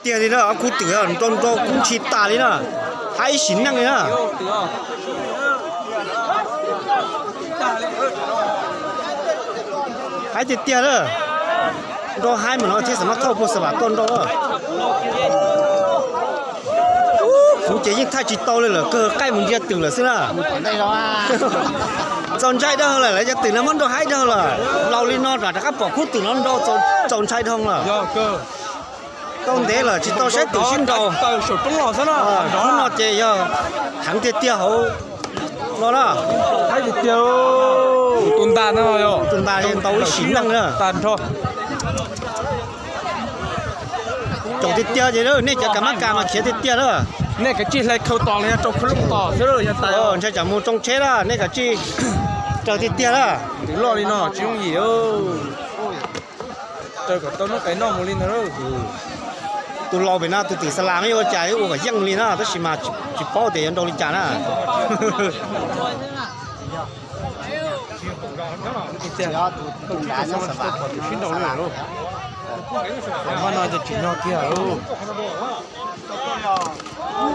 tiag li na, ob khub twm nrau nrau kub ntshis tas li na, haib ib sim neej li na. Haib tiag tiag na, nrau haib mas no thiab xam mab thauj puag xav vam tuaj nrau. Kuv ces yeej thaij tsis tau li lawm, kawg qaij mus ntsia twm lawm xwb na. Txaus ntshai dhau lawm, lawv cov twm no muab nrau haib dhau lawm, laus li no rov qab pom khub twm no nrau txaus ntshai dhau lawm. Tau ntev lawm tsis tau saib twm sib nrau. Khub no ces yog heev tiag tiag hauv no na. Tus ntas no, tus ntas ntau ib sim neej na. Tsaus tiag tiag ces nej cov kas mab kas mas khiav tiag tiag na. Nej kav tsij hlais khau tos los yog rau khau looj tos xwb. Ntshai tsam mus tsoo tsheb na, nej kav tsij raws tiag tiag na. Twm loj li no tsis yooj yim. Raws kom tau noob qes noj mus li ntag. Tus laus pem no tus twm xa las me ua cas ua kom yeej li na, tab sis mas tsis paub tias yuav nrau li cas na. Sib nrau lawm, no ces tsis nyog kiag.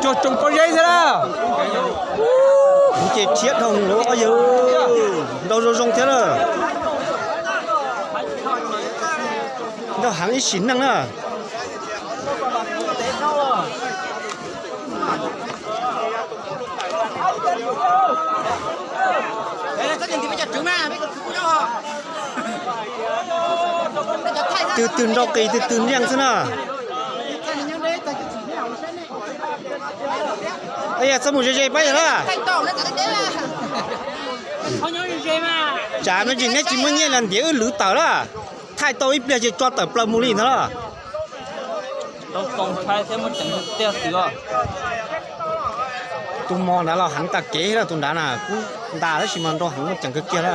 Cog tsoom pob zeb thiab na. Kuv ces rhiab dhau lawm os yawg, nrau zoo zoo thiab na. Nrau heev ib sim neej na. Twg twg nrau qis twg twg nriaj xwb na. Yog txhob mus ze ze pab yawg na. Tsam me ntsis neb tsis muaj nyiaj los ntiav wb lwv tawm na. Thaij tau ib pliag ces tso tawm plaws mus li ntag na. Tus mos nrad los heev tas kev na, tus nrad na kub ntas tab sis mas nrau heev muaj ceem kawg kiag na.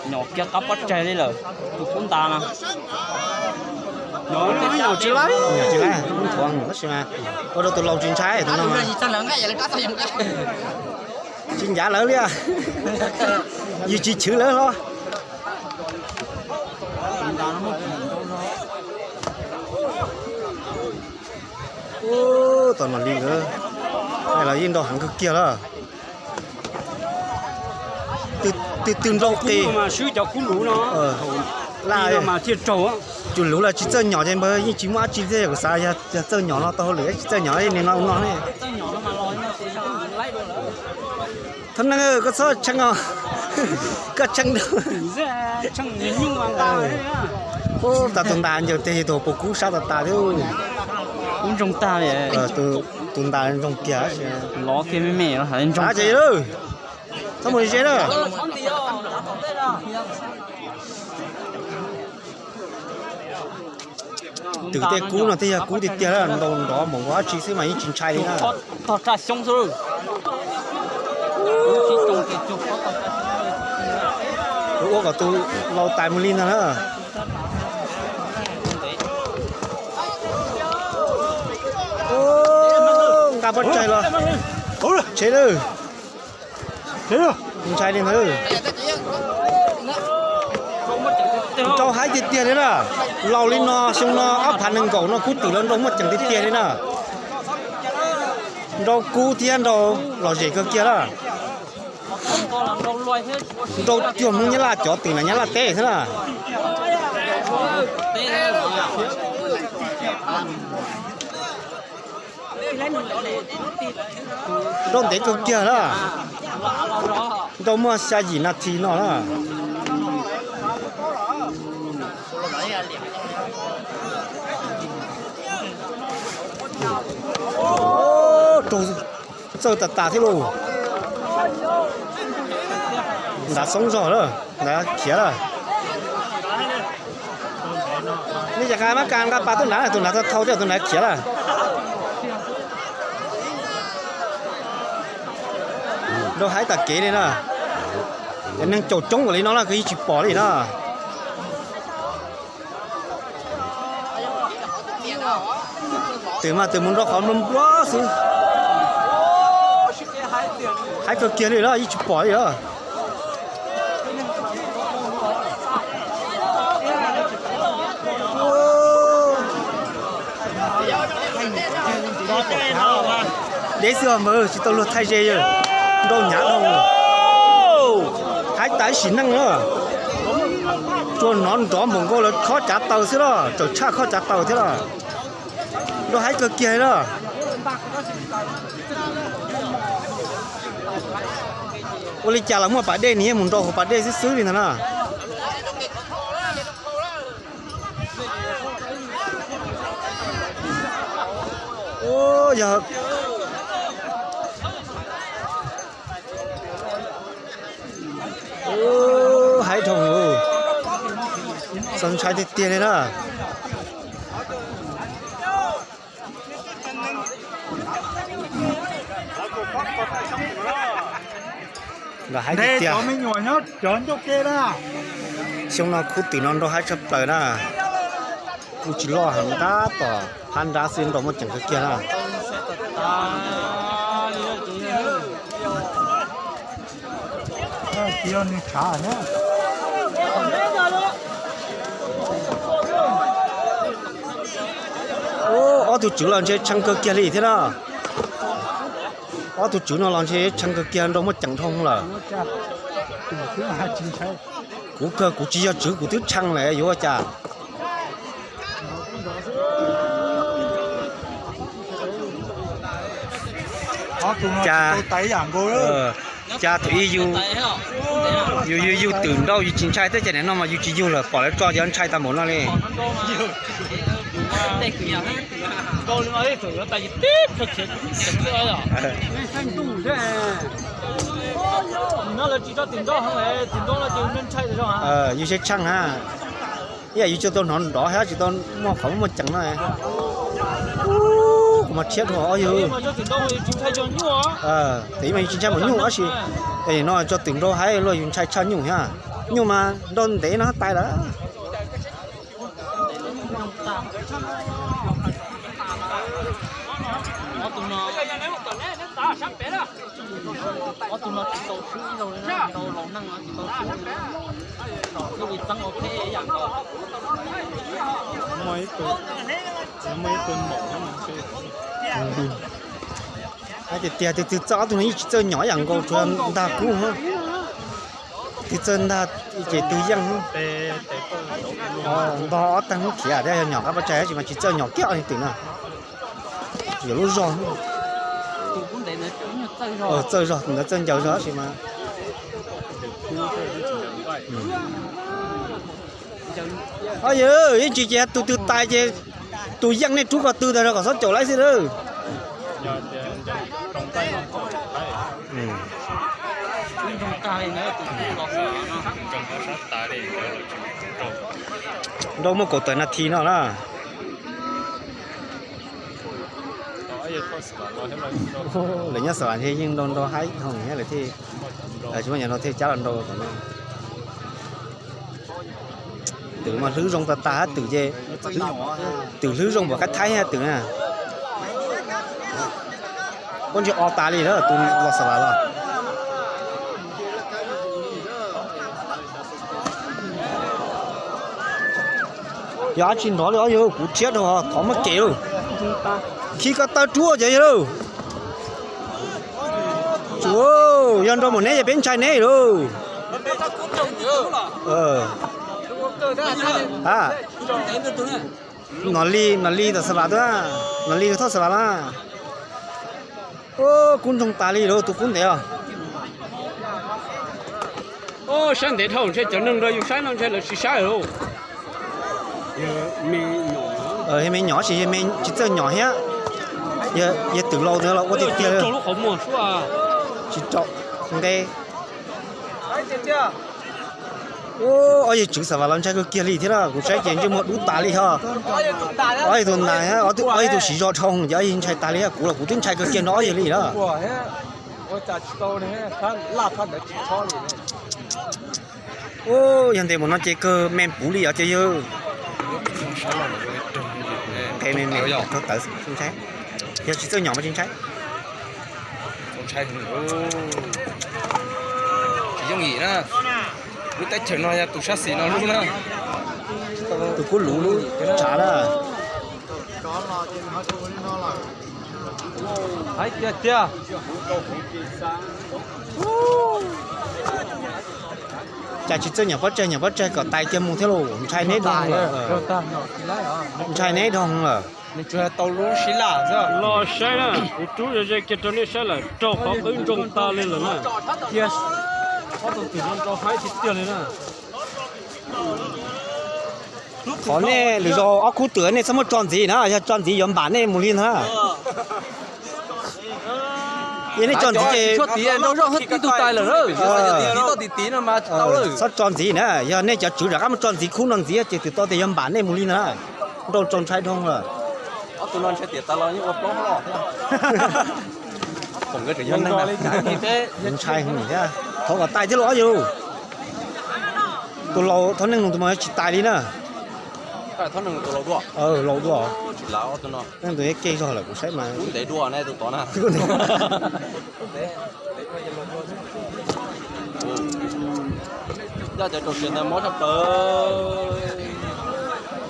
Nyom kiag qab pob tsaig li lawm, tus kub ntas no. Nyom tsis laib, nthuav tab sis mas ua rau tus laus tsis ntshai tus no. Tsis ncav lawv li, yus tsis chwv lawv los. Ub, tom no li nkawd los yeej nrau heev kawg kiag lawm. Twg twg nrau qis mas swb cov kub luv no. Laj mas thiaj raug. Cov luv los tsis txawj nyom ces npawg yeej tsis muaj dab tsi thiab, kuv xav yog txawj nyom no tau hauj lwm, tsis txawj nyom li no no ne. Thab Neej, koj txhob tshee os, koj tshee. Ub, tas tus ntas ncaws tiag tus puas kub sab tas tas thiab. Kub ntsoog tag li. Tus ntas ntsoog kiag. Lov kiag me me los hais ntsoog. Txhob mus ze na. Twm tej kub no thiaj yog kub tiag tiag, ntaus nrov npaum nkaus dab tsi xwb mas yeej tsis ntshai li na. Tog raj xyoob xwb. Ua kom tus laus tais mus li ntag na. Nqa pob tsaig los tsheb lawm. Ntshai li ntag. Nrau haib tiag tiag li na. Laus li no xyoo no ob phav nees nkaum no kub twm los nrau muaj ceem tiag tiag li na. Nrau kub thiab nrau lom zem kawg kiag na. Nrau cuag Hmoob Nyab Laj cov twm na, Nyab Laj teb thiab na. Nrau ntev kawg kiag na. Nrau muaj xya yim nas this no na. Raug txawj tas tas thiab lauj. Nrad xoob zog lawm, nrad khiav lawm. Nej cov kas mab kas nqa pas tuaj nrad, tus nrad thau thiab tus nrad khiav lawm. Nrau haib tas kev li na. Cov neeg caum coob npaum li no na, koj yeej tsis pom li na. Twm mas twm mus nrau qhov nplua nplua xwb. Haib kawg kiag li na, yeej tsis pom li na. Deb xwb os npawg, tsis tau luag thaij ze yawg. Nrau hnyav dhau. Haib tas ib sim neej na. Tsuas hnov nrov npaum nkaus lawv khob cav taws xwb los, tawm tshaj khob cav taws thiab los. Nrau haib kawg kiag li na. Ua li cas los muaj pas dej nws yeej mus nrau hauv pas dej xwb xwb li ntag na. Yog haib dhau, txaus ntshai tiag tiag li na. Nrau haib tiag tiag. Xyoo no khub twm no nrau haib tshaj plaws na. Kuj tsis loj heev, tab tom phab nrab xwb, nrau muaj ceem kawg kiag na. Ob tug tswv los ntshe tshee kawg kiag li thiab na. Ob tug tswv no los ntshe tshee kawg kiag, nrau muaj ceem dhau lawm. Kuv kawg kuv tsis yog tswv kuv twb tshee lawm yuav ua cas. Cas, cas thaum ub yus, yus yug twm nrau yus tsis ntshai, tej cas nim no mas yus tsis yug lawm, pom lawv tso ces ntshai tag npaum no li. Yus tshee tshee ha. Ib yam yus tsis tau hnov nrov thiab tsis tau muaj qhov muaj ceem no. Kuv mas rhiab dhau ob yawg. Tes mas yus tsis ntshai mus nyuj tab sis, no tso twm nrau haib luaj yus ntshai tshaj nyuj thiab. Nyuj mas nrau ntev no tais lawm. Hais tias tiag, tus twg txawj ob tug no yeej tsis txawj nyom ib yam nkaus, tsuas ntag kub. Tus txawj ntag ces tus yeej. Ntog ob tag hnub khiav thiab, yog nyom qab pov tseg tab sis mas tsis txawj nyom kiag ob tug twm no. Yog lub zog, txawj zog, tus ntawd txawj ncaws zog tab sis mas. Ob yawg, yeej tsis ces tus twg tais ces tus yeej nej rub ko tw tag rau kom txhob caum laib xwb lawm. Nrau muaj kaum tawm nas this no na. Lawv nyob Xav Vas thiaj yeej nrau nrau haib dhau thiab lawv thiaj, tsis muaj nyuam no thiaj cab los nrau tom no. Twm mas hlwb zoo tag tag hab twm ces, twm hlwb zoo npaum qab thaib hab twm na. Ua ntsis o tas li lawm tus los Xav Vas los. Yog dab tsi nrov li os yawg, kuv rhiab dhau, thov muab kev lauj. Khi ko taw rub cov yawg lauj. Tsuav, yog nrau mus neb ces peb ntshai neb lauj. Nom Li, Nom Li tom Xav Vas tuaj, Nom Li thauj Xav Vas lawm. Kub ntsoog tas li lauj, tus kub ntev os. Saib ntev dhau ntshe cov neeg nrog yus saib no ntshe lawv tsis saib lawm lauj. Yog me nyuam tab sis yog me tsis txawj nyom thiab. Yog twm laus ntawd los ua tiag tiag li. Tsis rau nqe. Ob yawg tswv Xav Vas los ntshai kawg kiag li thiab na, kuv saib ces ntsej muag dub tas li os. Ob yawg tus ntas, ob yawg tus siv zog dhau ces ob yawg ntshai tas li, kuv los kuv twb ntshai kawg kiag nrog ob yawg li na. Yog ntev mus no ces kawg me puv li os cov yawg. Nqe me me rau tawv ntshai. Yog tsis txawj nyom mas tsis ntshai. Tsis yooj yim na. Lub teb chaws no yog tus sab xis no lub na. Tus kub luv lub tsav na. Tiag tiag. Cas tsis txawj nyam pob tsag nyam pob tsag kom tais kiag mus thiab lauj, ntshai neb dhau lawm. Ntshai neb dhau lawm. Los saib na, kuv rub ze kiag rau nej saib lawm, raug qhov qwb ntsoog tas li lawm na. Ob tug twm no nrau haib tiag tiag li na. Qhov nej lwm zaus ob khub twm nej txhob muab tso ntxiv na, yog tso ntxiv yuav npam nej mus li ntag. Yog nej tso ntxiv ces tib tug tais lawm, tib toj tiv tiv no mas tsis tau lawm. Txhob tso ntxiv na, yog nej cov tswv rov qab muab tso ntxiv khub no ntxiv ces twb tau tias yuav npam nej mus li ntag. Nrau tsaus ntshai dhau lawm. Ob tug no ntshai tiam tas los yeej ua plaub hlob thiab. Ntshai heev thiab. Thov kom tais thiab lauj ob yawg. Tus laus Thoj Neej Nus tus mas tsis tais li na. Laus dua. Neej tus yeej kev zog lawm kuv saib mas.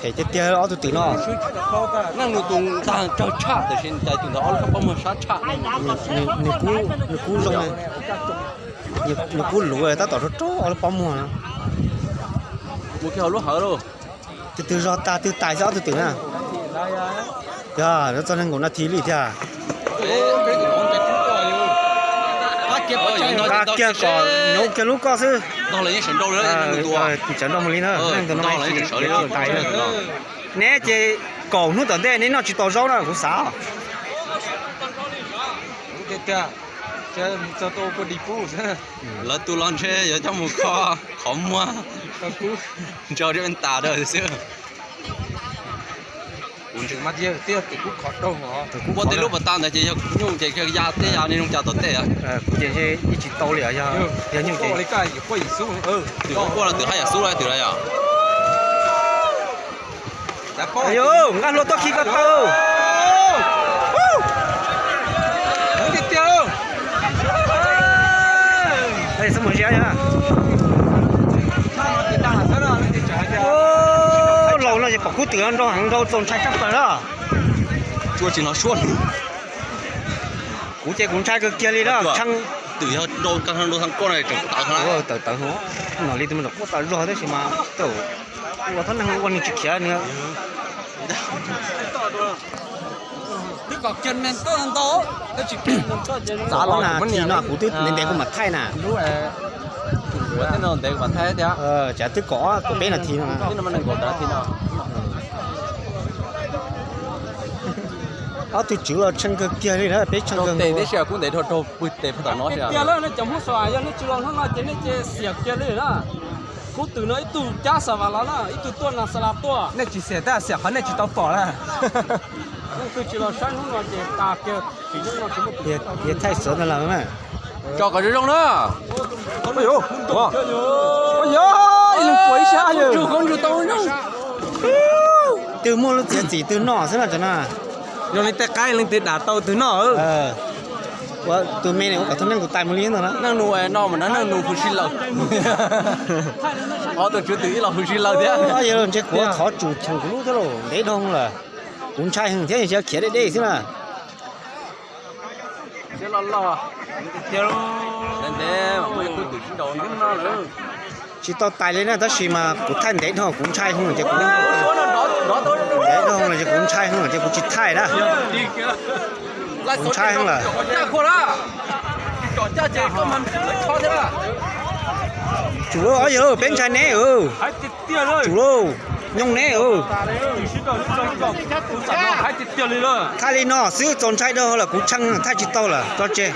Phem tiag tiag ob tug twm no. Neej Nus tus ntag tsawg tshaj tiam sis cais tus ntawd ob lub pob muag sab tshaj. Nws kub zoo, nws kub luv tab tom rau rau ob lub pob muag. Mus kiag hauv lub hawv lauj. Tus twg zog tag twg tais xwb ob tug twm na. Yog txog nees nkaum nas this li thiab. Nqa kiag kom nyuv kiag lub koj xwb. Tsawv nrau mus li na. Neb ces kaum hnub tom ntej neb noj tsis tau zaub na kuv xav. Lawv tus los ntshe yuav coj mus kho qhov muag ntsau rau tas xwb. Ua tej lub pas tas ntawd ces yog nyuj ces ya tej ya li zoo cas tom tej. Kuv ces ib tsis tau li, yog nyuj ces twm quaj los twm haj yam xub los twm los yom. Nqaj hlua tuaj khi ko taw. Xab mus zia. Laus no ces pom kub twm nrau heev nrau txaus ntshai tshaj plaws na. Tsis hnov suab. Kuv ces kuv ntshai kawg kiag li na. Twm yog nrau koj na tseem tawv tawv no li tus me nyuam quaj tas zog tab sis mas ua thob neeg ua nws tsis khiav nws. Twb kom kiag me ntau ntau, twb tsis kiag me ntau ces no kuv twb ntev ntev kuv mam thaij na. Ntev kuv mam thaij tiag. Tsam twb kom kom peb nas this no. Ob tug tswv los tshee kawg kiag li na, peb tshee kawg nkaus. Tes tib si kuv ntev dhau raug pw tes pag tom no. Tiag tiag lawm, nej cov Hmoob Xas Vas yog nej tsis los hnub no ces nej cia xiam kiag li na. Kub twm no ib tug cab Xas Vas los na, ib tug tuaj Nas Xas Las tuaj. Nej tsis xiam tab xiam qhov nej tsis tau pom na. Leej twg tsis los saib hnub no ces tas kiag, tsis hnub no tsis muaj. Yog thaij xov ntawd lawm na. Tso kom zoo zoo na. Yog ib leeg puas ib sab yog. Twg muaj lub txiav txim twg noj xwb no tso na. Yog leej twg qaib leej twg dam tau twg noj. Ua tus me ne ua kom thaj neeg tus tais mus li ntag na. Neej nus no mas neej nus hwj si lawm. Ob tug tswv twm ib los hwj si lawm thiab. Yog ntshe kuv thov tsum cheem kuv lub thiab los ntev dhau lawm. Kuv ntshai heev thiab, yog khiav deb deb xwb na. Tsis tau tais li na tab sis mas kuv thaij ntev dhau kuv ntshai heev ces kuv, ntev dhau ces kuv ntshai heev ces kuv tsis thaij na. Kuv ntshai heev lawm. Tsum lauj, ob yawg peb ntshai neb. Tsum lauj, nyooj neb. Thaij li no xwb txaus ntshai dhau lawm kuv tshee thaij tsis tau lawm tso tseg.